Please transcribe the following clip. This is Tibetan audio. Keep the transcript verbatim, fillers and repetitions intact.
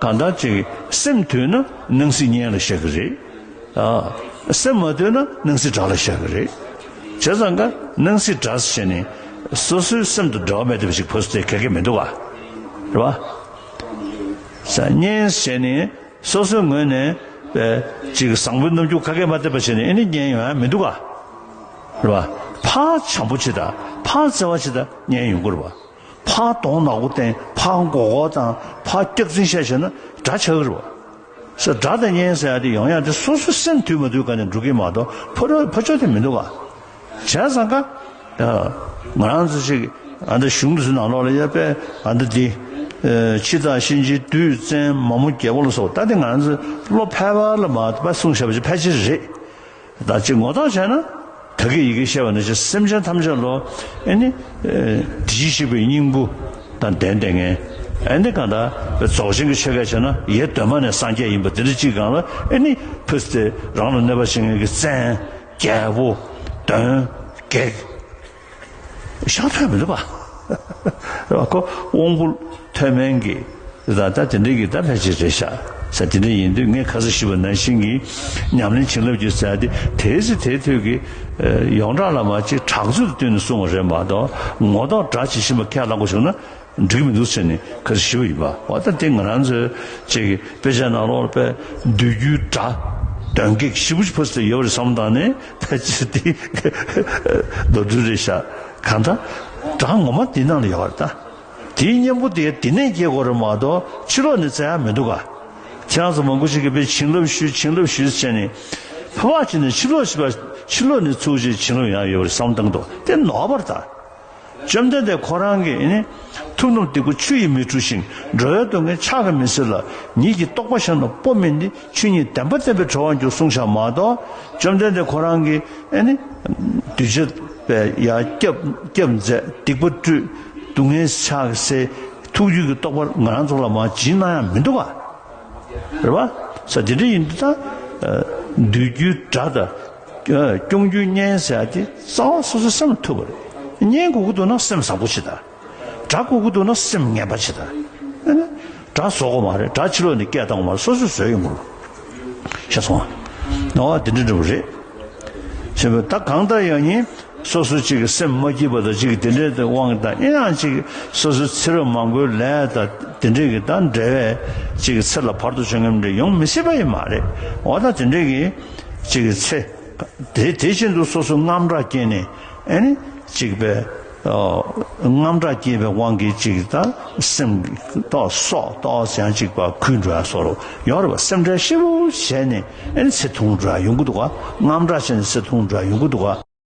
གང་ལྟར་ཅིག་སེམས་དུལ་ན་སྣང་སྲིད་གཉེན་ལ་བཤད་ཀྱི་རེད། ཨ། སེམས་མ་དུལ་ན་སྣང་སྲིད་དགྲ་ལ་བཤད་ཀྱི་རེད། བྱས་ཙང་ཀ་སྣང་སྲིད་དགྲ་ཟེར་ནས་སོ་སོའི་སེམས་དང་འབྲེལ་བ་མེད་བསྡད་པ་ཞིག་ཕོ་སོ་དེ་ག་གེ་མི་འདུག་ག་རེད་པ། ས་གཉེན་ཟེར་ནས་སོ་སོའི་ངོས་ནས་པའི་ཅིག་བཟང་པོའི་རྣམ་འགྱུར་ག་གེ་མ་བསྟན་པ་བྱས་ནས་ཨེ་ནི་གཉེན་ཡོང་ཡ་མི་འདུག་ག་རེད་པ། ཕར་བྱམས་པོ་བྱེད་དང་ཕར་བརྩེ་བ་བྱེད་དང་གཉེན་ཡོང་གི་རེད་པ། ཕར་གདོང་ནག་པོ་བསྟན། ཕར་མགོ་སྐོར་བཏང་། ཕར་སྐྱག་རྫུན་བཤད་བྱས་ན་དགྲ་ཆགས་ཀྱི་རེད་པ། ས་དགྲ་དང་གཉེན་ཟེར་ཡ་དེ་ཡོང་ཡ་དེ་སོ་སོའི་སེམས་དུལ་མ་དུལ་ག་ནས་འགྲོ་གི་མ་གཏོགས་ཕོ་རོ་ཕོ་ཆོས་དེ་མི་འདུག་ག་བྱས་ཙང་ཀ་ང་རང་ཚོ་ཅིག་ཨ་འདི་གཞུང་དུ་ནང་ལོགས་ལ་ཡ་པས་ཨ་འདི་འདི་ཕྱི་དང་གཤིན་རྗེའི་བདུད་བཙན་མ་མོ་རྒྱལ་པོ་ལ་སོགས་ད་དེ་ང་རང་ཚོ་བློ་ཕལ་པ་ལ་མ་ཕར་གསུངས་བཞག་པ་ཅིག་ཕལ་ཆེར་རེད། ད་ཅིག་ངོ་ཐོག་བྱས་ན་ད་གིན་ཡི་གེ་བཤད་པ་ནང་བཞིན་སེམས་ཅན་ཐམས་ཅད་ལོ་ཨེ་ནི་དེ་བཞིན་གཤེགས་པའི་སྙིང་པོ་དང་ལྡན་ལྡན་ངེས། ཨེ་ནི་གང་ལྟར་རྫོགས་ཆེན་གྱི་ཆོས་སྐད་བྱས་ན་ཡེ་གདོད་མ་ནས་སངས་རྒྱས་ཡིན་པ་དེ་འདྲ་ཅིག་གང་ལ་ཨེ་ནི་ཕུ་སྟེ་རང་ལ་གནོད་པ་བྱེད་མཁན་གྱི་བཙན་རྒྱལ་པོ་གདོན་བགེགས་ཤ་ཐོན་མི་འདུག་པ། རེད་པ། ཁོ་དབང་པོ་ཐོན་མིན་གྱི་ད་ད་དེ་འདྲའི་གི་ད་ཕལ་ཆེར་རེད་ཤག་ས། དེ་འདྲ་ཡིན་དུས་ངས་ཁ་སང་ཞུས་པ་ནང་བཞིན་གྱི་ཉམས་ལེན་བྱིན་རླབས་ཀྱི་ཟེར་དེ་དེའི་ཚེ་དེའི་དུས་ཀྱི་ཡོངས་གྲགས་ལ་མ་ཅིག་གྲགས་ཚུལ་དུ་བསྟུན་ནས་གསུངས་པ་རེད་མ་གཏོགས་ངོ་ཐོག་དགྲ་ཇི་བཞིན་པ་ཁས་བླངས་པ་བྱུང་ན་འགྲིག་མི་འདུག་ཟེར་ནས་ཁ་སང་ཞུས་པ་ཡིན་པ། འོ་ད་དེ་ང་རང་ཚོའི་ཅིག་དཔེ་ཆ་ནང་ལོགས་ལ་དཔེ་བདུད་རྒྱུད་དགྲ་གདོན་བགེགས་ཞེ་པོ་ཅིག་ཕོ་སྟེ་ཡོད་པ་རེད་བསམ་བཏང་ནས་ད་ཅི་དེ་མདོར་བསྡུས་རེད་ཤག་གང་ལྟར་དགྲ་ངོ་མ་འདི་ནང་ལ་ཡོད་རེད་ད། དེའི་གཉེན་པོ་དེ་འདི་ནས་སྐྱེ་དགོས་རེད་མ་གཏོགས་ཕྱི་ལོགས་ནས་བཙལ་ཡ་མི་འདུག་ག་ཁྱེད་རང་ཚོ་མང་པོ་ཞིག་གིས་དཔེ་བྱིན་རླབས་ཞུས་བྱིན་རླབས་ཞུས་བྱས་ནས་ཕ་བ་ཅིག་ནས་ཕྱི་ལོགས་ཞིག་པ་ཕྱི་ལོགས་ནས་ཚུར་ཅིག་བྱིན་རླབས་ཡང་ཡོད་པར་བསམ་བཏང་འདུག་དེ་ནོར་བ་རེད་ད། བཅོམ་ལྡན་འདས་ཁོ་རང་གིས་ཨེ་ནི་ཐུབ་རྣམས་སྡིག་པ་ཆུ་ཡིས་མི་འཁྲུ་ཞིང་། འགྲོ་བའི་སྡུག་བསྔལ་ཕྱག་གིས་མི་སེལ་ལ། ཉིད་ཀྱི་རྟོགས་པ་གཞན་ལ་སྤོ་མིན་ཏེ། ཆོས་ཉིད་བདེན་པ་བསྟན་པས་གྲོལ་བར་འགྱུར་གསུངས་བཞག་མ་གཏོགས་བཅོམ་ལྡན་འདས་ཁོ་རང་གིས་ཨེ་ནི་གདུལ་བྱ་པའི་ཡ་སྐྱབས་སྐྱབས་མཛད་སྡིག་པ་སྤྲུལ་སྡུག་བསྔལ་ཕྱག་གིས་སེལ་ཐུགས་རྒྱུད་ཀྱི་རྟོགས་པ་ང་རང་ཚོ་ལ་མར་སྦྱིན་གནང་ཡ་མི་འདུག་ག་རེད་པ། ས་དེ་འདྲ་ཡིན་དུས་ད་བདུད་རྒྱུད་དགྲ་དང་སྐྱོང་རྒྱུའི་གཉེན་ཟེར་ཡ་དེ་རྩ་བ་སོ་སོའི་སེམས་ལ་ཐུག་པ་རེད། གཉེན་དགོས་ཀྱི་འདུག་ན་སེམས་བཟང་པོ་བྱེད་དང་། དགྲ་དགོས་ཀྱི་འདུག་ན་སེམས་ངན་པ་བྱེད་དང་། དགྲ་བཟོ་དགོས་མ་རེད། དགྲ་ཕྱི་ལོགས་ནས་སྐད་བཏང་དགོས་མ་རེད། སོ་སོས་བཟོས་ཡོང་དགོས། ཤེས་སོང་ཨ། ནོ་དེ་འདྲ་འདྲ་པོ་རེད། ཞེས་པ་ད་གང་ལྟར་ཡང་ཡིན། སོ་སོ་གཅིག་གི་སེམས་མ་སྐྱིད་པ་དང་གཅིག་གི་དེ་འདྲའི་དབང་གིས་ད་ཨེ་ནའང་གཅིག་སོ་སོའི་ཚེ་རབས་མང་པོའི་ལས་དང་དེ་འདྲའི་གི་ད་འབྲེལ་བའི་གཅིག་གི་ཚེ་ལ་བར་དུ་འབྱུང་མཁན་འདྲ་ཡོང་མི་སྲིད་པ་ཡིན་མ་རེད། འོ་ད་དེ་འདྲའི་གི་གཅིག་གི་ཚེ་དེ་དེ་བཞིན་དུ་སོ་སོ་དངངས་སྐྲག་སྐྱེས་ནས་ཨེ་ནི་གཅིག་པའི་དངངས་སྐྲག་སྐྱེས་པའི་དབང་གིས་གཅིག་ད་སེམས་ཏོག་སོག་ཏོག་ཡང་གཅིག་པ་འཁུལ་འགྲོ་ཡ་སོགས་ཡོད་རེད་པ། སེམས་ཁྲལ་ཞེ་པོ་བྱས་ནས་ཨེ་ནི་ཚེ་ཐུང་འགྲོ་ཡ་ཡོང་གི་འདུག་ག་དངངས་སྐྲག་བྱས་ནས་ཚེ་ཐུང་འགྲོ་ཡ་ཡོང་གི་འདུག་ག